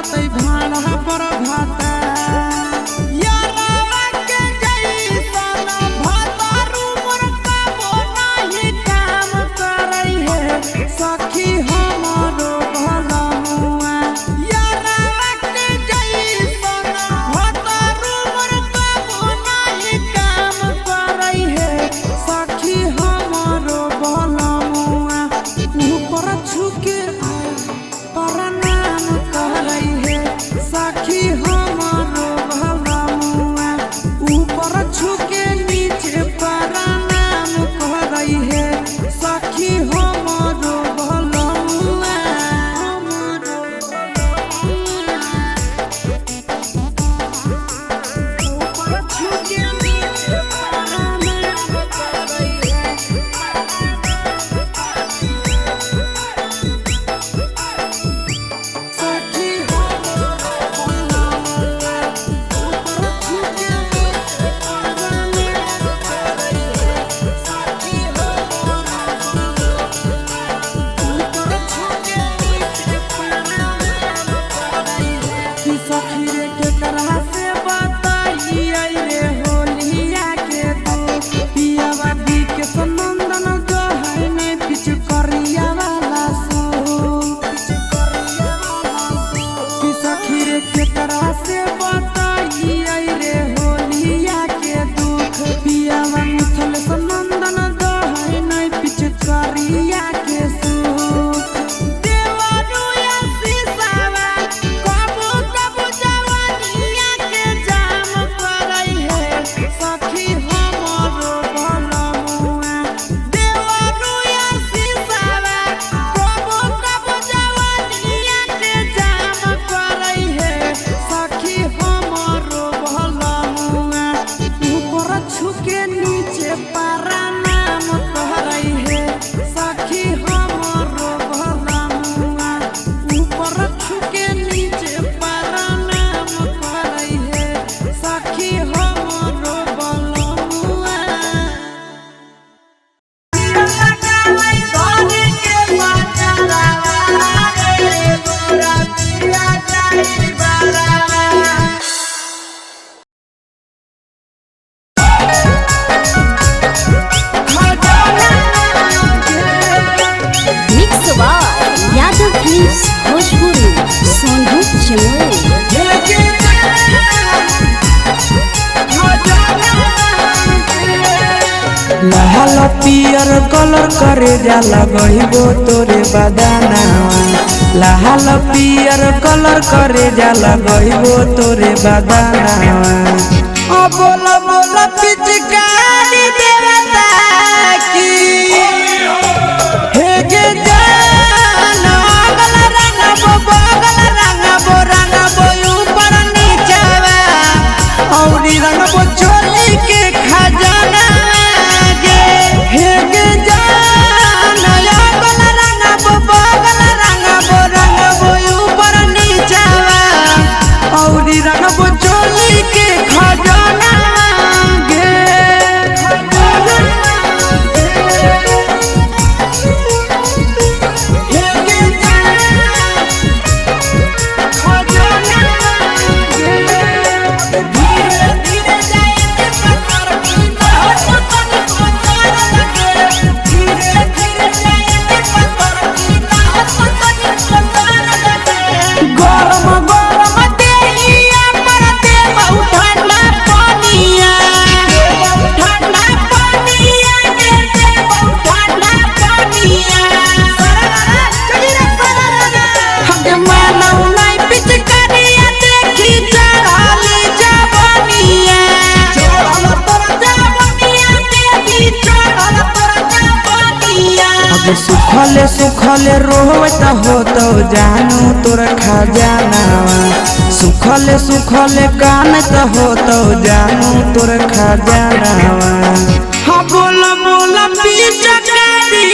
जतै भाड़ा पर भाता। यारवा के जैसन भातारू मोर काबो नाही काम करै हे सखी हमरो भलमुआ। यारवा के जैसन भातारू मोर काबो नाही काम करै हे सखी हमरो भलमुआ। ऊपर छुके प्रणाम करै हे सखी हमरो भलमुआ। ऊपर छुके नीचे प्रणाम करै हे सखी हमरो भलमुआ। हमरो ऊपर छुके नीचे प्रणाम करै हे। सखी हमरो भलमुआ। ऊपर छुके नीचे प्रणाम करै हे सखी हमरो भलमुआ। ऊपर छुके नीचे प्रणाम करै हे। कि सखी रे केकरा से बताइए रे होलिया के दुख। पियावा दी के सनंदन जो है ने पिछु करिया वाला सो। कि सखी रे केकरा से बताइए रे होलिया के दुख। पियावा मिथल सनंदन जो है ने पिछु करिया के सुख। देवरुया सीसावा कबो कबो जवानिया के जाम करै हे सखी हमरो भलमुआ। देवरुया सीसावा कबो कबो जवानिया के जाम करै हे सखी हमरो भलमुआ। ऊपर छुके नीचे प्रणाम करै हे सखी हमरो भलमुआ। ऊपर छुके नीचे प्रणाम करै हे सखी हमरो भलमुआ। Mix by Yadav films Bhojpuri Sonu Jamui. लाल पियर कलर करे जाला गहिबो तोरे बदानावा। लाल पियर कलर करे जाला गहिबो तोरे बदानावा। ओ बोला बोला पिचकारी देवता की हे गे जान। अगल रंगबो बगल रंगबो रंगबो ऊपर नीचवा औरी रंगबो चोली के खजाना गे। हे गे जान अगल रंगबो बगल रंगबो रंगबो ऊपर नीचवा औरी रंगबो चोली के खजाना गे। हे गे जान खजाना गे। धीरे धीरे जाए पत्थर की धीरे धीरे जाए पत्थर की गरम गरम देहिया पर देबौ ठंडा पानिया। ठंडा पानिया गे देबौ ठंडा पानिया। हम मानौ नै पिचकारिया देखी चढ़ाली जवानिया। चढ़ल तोर जवानिया देखी चढ़ल तोर जवानिया। अब सुखले सुखले रोवत हो तो जानू तोर खजानावा। सुखले सुखले कानत हो तो जानू तोर खजानावा। हाँ बोला बोला पिचकारी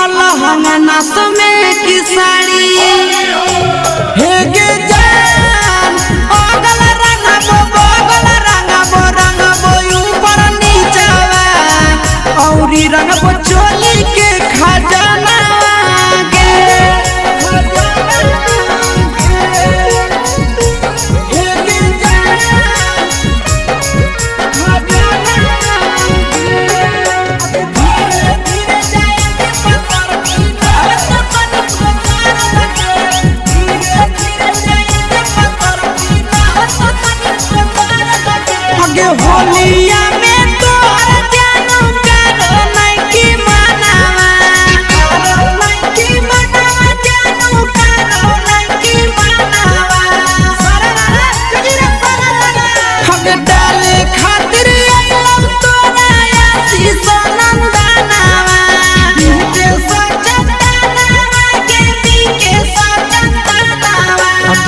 अल्लाह नास में की साड़ी। हे गे जान अगल रंगबो बगल रंगबो रंगबो ऊपर नीचवा औरी रंगबो चोली के खजाना गे। खजाना गे।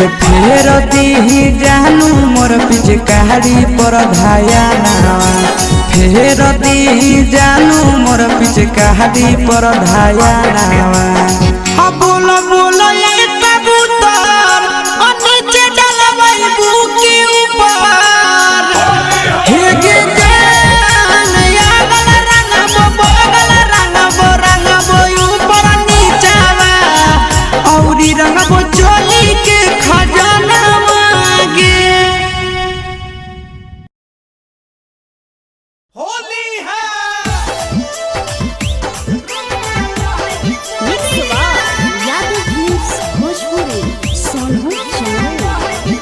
हगे फेर दीही जानू मोर पिचकारी पर धाया नावा। फेर दीही जानू मोर पिचकारी पर धाया नावा। हा बोल बोल ये कबूतर और नीचे डलवाई बुकी ऊपर। हे गे जान यागल रंगबो बगल रंगबो रंगबो ऊपर नीचावा औरी रंगबो चोली के खजानावा गे। Mix by Yadav films Bhojpuri Sonu Jamui.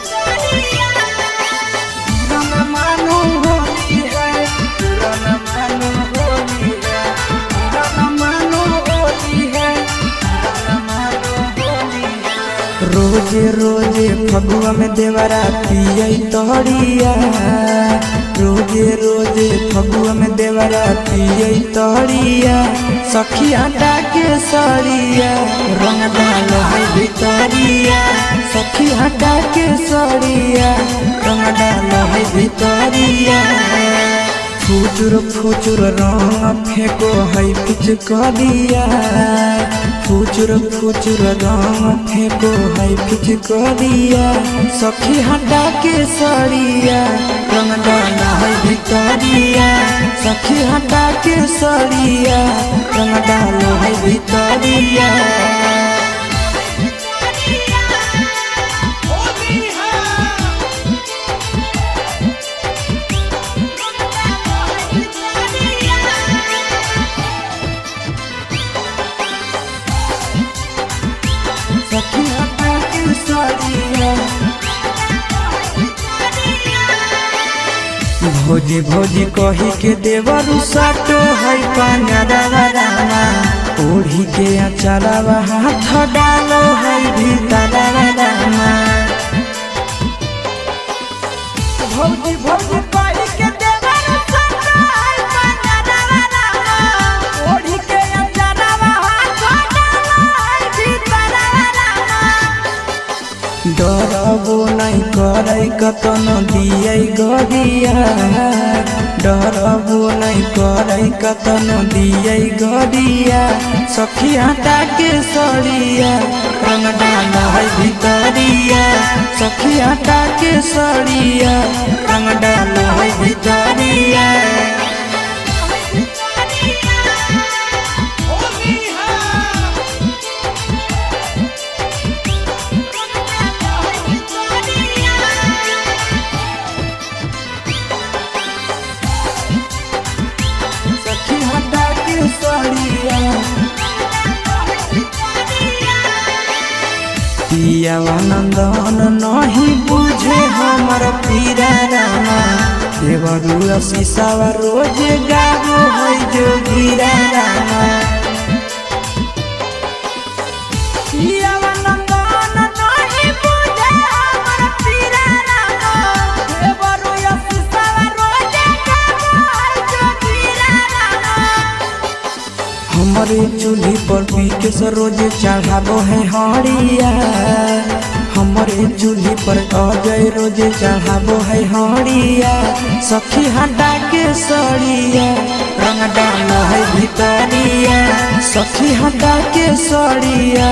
रंग मानो होली है, रंग मानो होली है, रंग मानो होली है, रंग मानो होली है। रोजे रोजे फगुआ में देवरा पियै तोहरिया। रोजे रोजे फगुआ में देवरा पियै तोहरिया। सखिया डाके सड़िया रंग डाल है भितरिया। सखिया डाके सड़िया रंग डाल है भितरिया। फुचुर फुचुर रंग फेंको है पिचकरिया। फुचुर फुचुर रंग फेंको है पिचकरिया। सखी हटा के सड़िया रंग डाला है भितरिया। सखी हटा के सड़िया रंग डालो है भितरिया। सखी हटा के सड़िया। भोजी भोजी कही के देवरु साटो है पांजरावा रामा। ओढ़ी के अचरावा हाथ डालो है भीतरवा रामा। भौजी भौजी कही के देवरु साटो है पांजरावा रामा। ओढ़ी के अचरावा हाथ डालो है भीतरवा रामा। डरबो नहीं करै कतन दियै गरिया। डरबो नहीं करै कतन दियै गरिया। सखी हटा के सड़िया रंग डाल है भितरिया। सखी हटा के सड़िया रंग डाल है भितरिया। सखी हटा के सड़िया। पियावा नंदन नहीं बुझे हमर पीरा रामा। देवरु शीशावा रोज गाबो है जोगीरा रामा। पियावा नंदन नहीं बुझे हमर पीरा रामा। देवरु शीशावा रोज गाबो है जोगीरा रामा। हमारे चूल्ही पर पी के सरोज चढ़ाबो है हड़िया। हमारे चूल्ही पर अजय रोज चढ़ाबो है हड़िया। सखी हटा के सड़िया रंग डाल है भितरिया। सखी हटा के सड़िया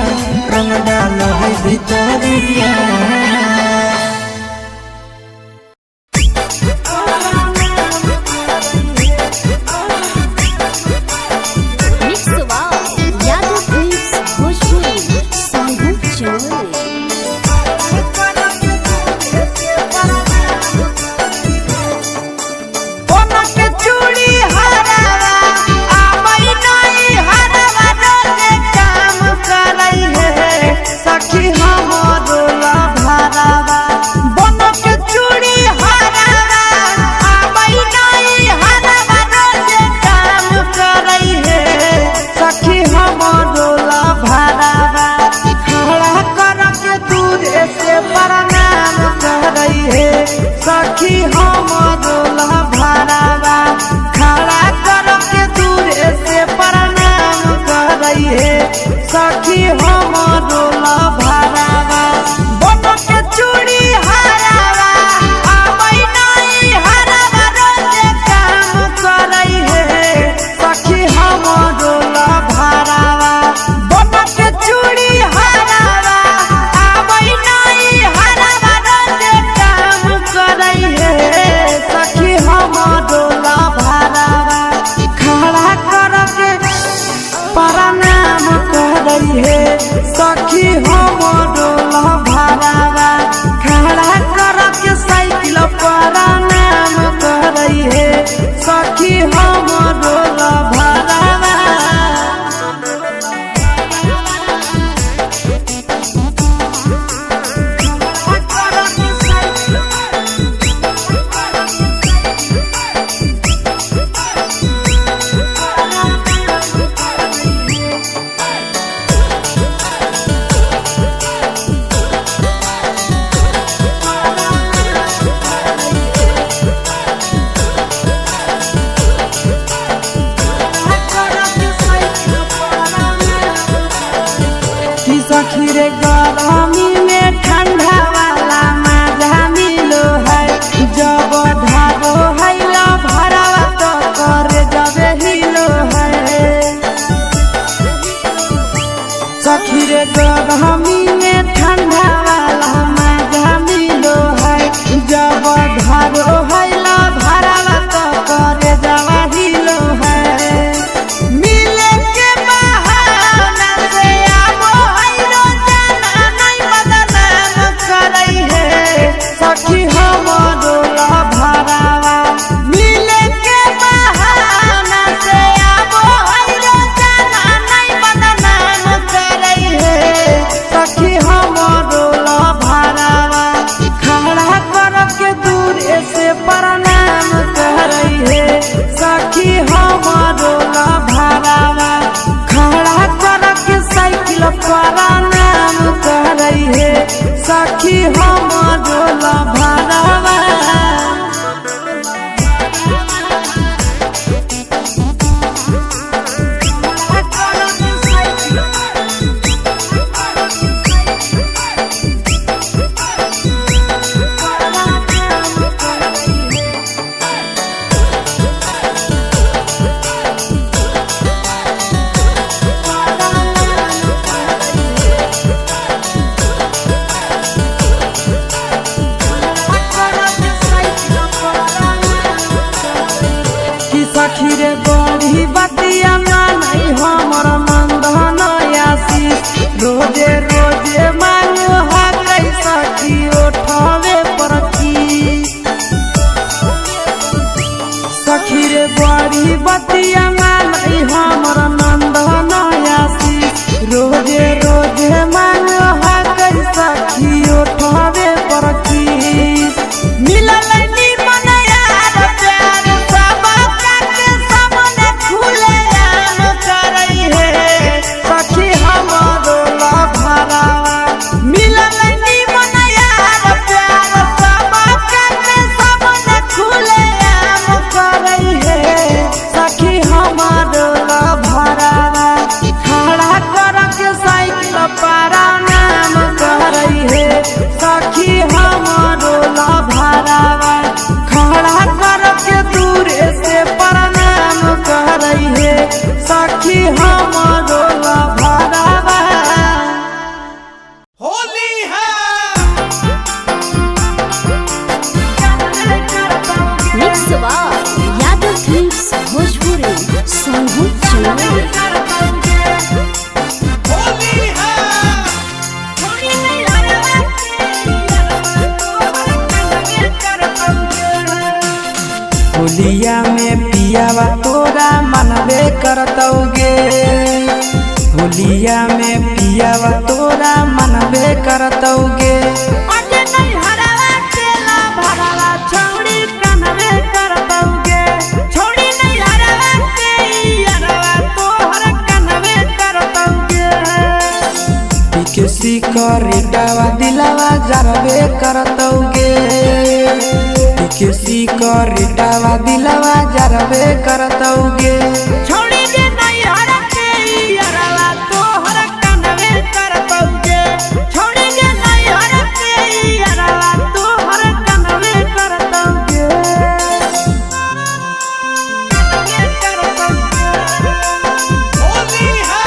रंग डाल है भितरिया। Mix by Yadav films Bhojpuri Sonu Jamui. के चूड़ी हरावा आबई नहीं हरावा रोजे काम करई है सखी हमरो लभारावा। बन के चूड़ी हरावा आबई नहीं हरावा रोजे काम करई है सखी हमरो लभारावा। खड़ा कर के दूर से प्रणाम करई है सखी हमरो लभारावा। खड़ा कर के दूर से प्रणाम करई है सखी हमरो लभारावा। बन के करतौगे। होलिया में पियावा तोरा मनबे करतौगे। अगे नहीं हरावा केला भरावा छौड़ी कनबे करतौगे। छौड़ी नहीं हरावा के यारवा तोहर कनबे करतौगे। पीके करेटावा दिलावा जरबे करतौगे। पीके करेटावा दिलावा जरबे करतौगे। छौड़ी जे नहीं हरा के यारवा तोहर कनबे करतौगे। छौड़ी जे नहीं हरा के यारवा तोहर कनबे करतौगे। कनबे करतौगे। होली है।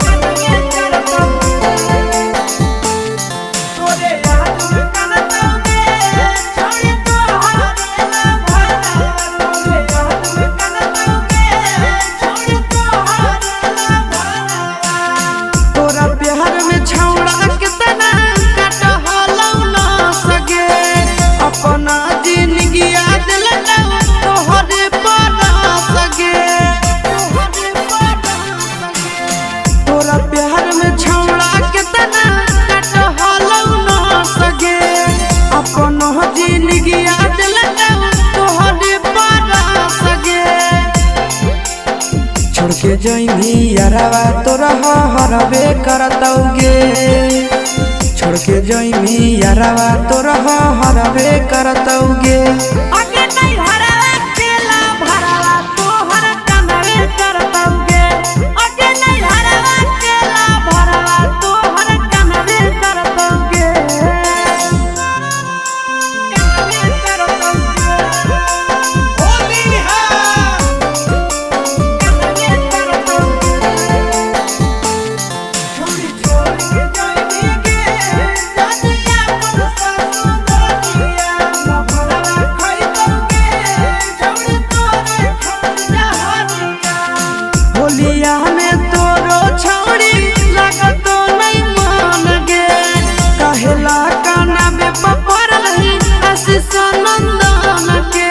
कनबे करतौगे। तोरे याद में कनतौगे। छौड़ी तोहर ला भरवा। तोरे याद में कनतौगे। छौड़ी तोहर ला भरवा। तोरा प्यार में छौड़ा कितना कटहलौ ना सके। अपना जिंदगी दिल तोहरे पर सके। तोहरे पर सके। तोरा प्यार में छौड़ा कितना कटहलौ ना सके। अपना जिंदगी दिल तोहरे पर सके। छोड़ के जइनी यारवा तोरा हरबे करतौगे। छोड़ के जइनी यारवा तोरा हरबे करतौगे। अगे नहीं हरावा केला भरावा तोहर कनबे करतौगे। अगे नहीं हरावा केला भरावा तोहर कनबे करतौगे। कनबे करतौगे। होली है। कनबे करतौगे। छोड़ी छोड़ के जाइबी गे जानिया पर ससुरिया भरवा खइतौगे। छोड़ी तोरे खंडा हरिया। होलिया में तोरो छौड़ी लागतो नहीं मान गे। कहेला काना में पपरल ही आशीष नंदन के।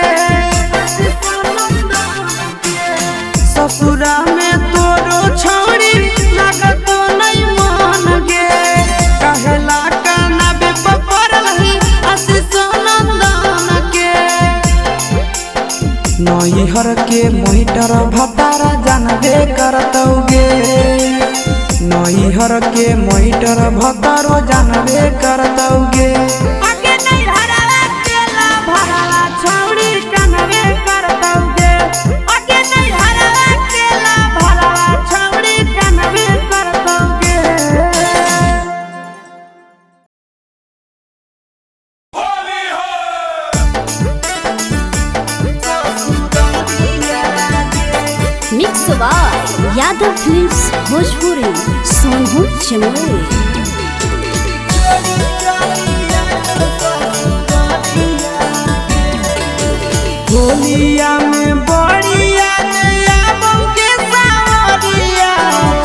ससुरा में तोरो छौड़ी लागतो नहीं मान गे। कहेला काना में पपरल ही आशीष नंदन के। नैहर के मोहिटर भतारा जानबे करतौगे। नैहर के मोहिटर भतारो जानबे करतौगे। अगे नहीं हरावा केला भरावा छौड़ी कनबे करतौगे। अगे नहीं हरावा केला भरावा छौड़ी कनबे करतौगे। होली है। Mix by Yadav films Bhojpuri Sonhu Chamoli. होलिया में बढ़िया नया के सावरिया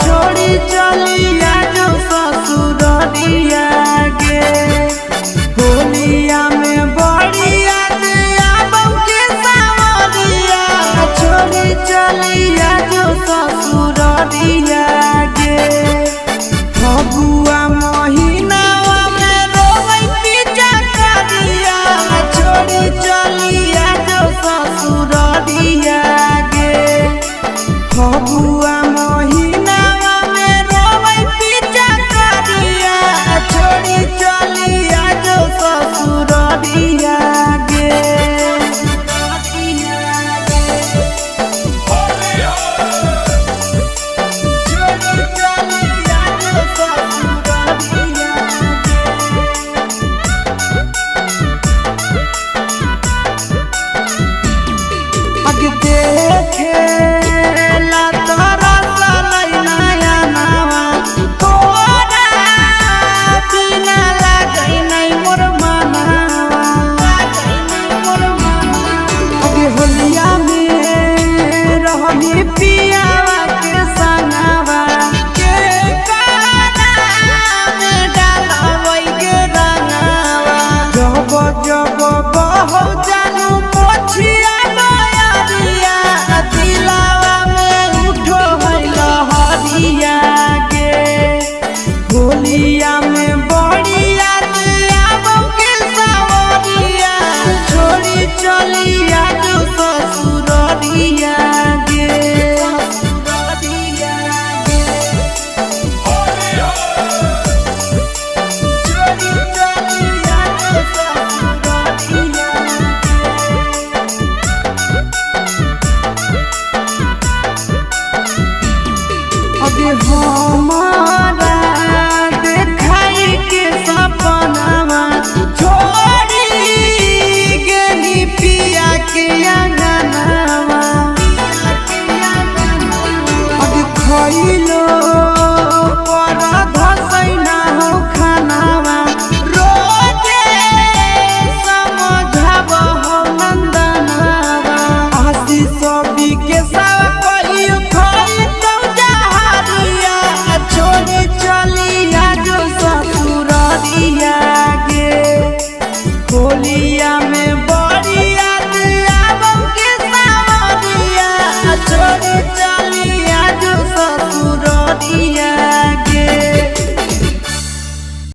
छोड़ी चलिया जो ससुरिया गे। होलिया में बढ़िया नया के सावरिया छोड़ी चलिया जो ससुरिया गे। फगुआ महीनावा में रोवै पिचा करिया छोड़ी चलिया जो ससुरिया। हरी।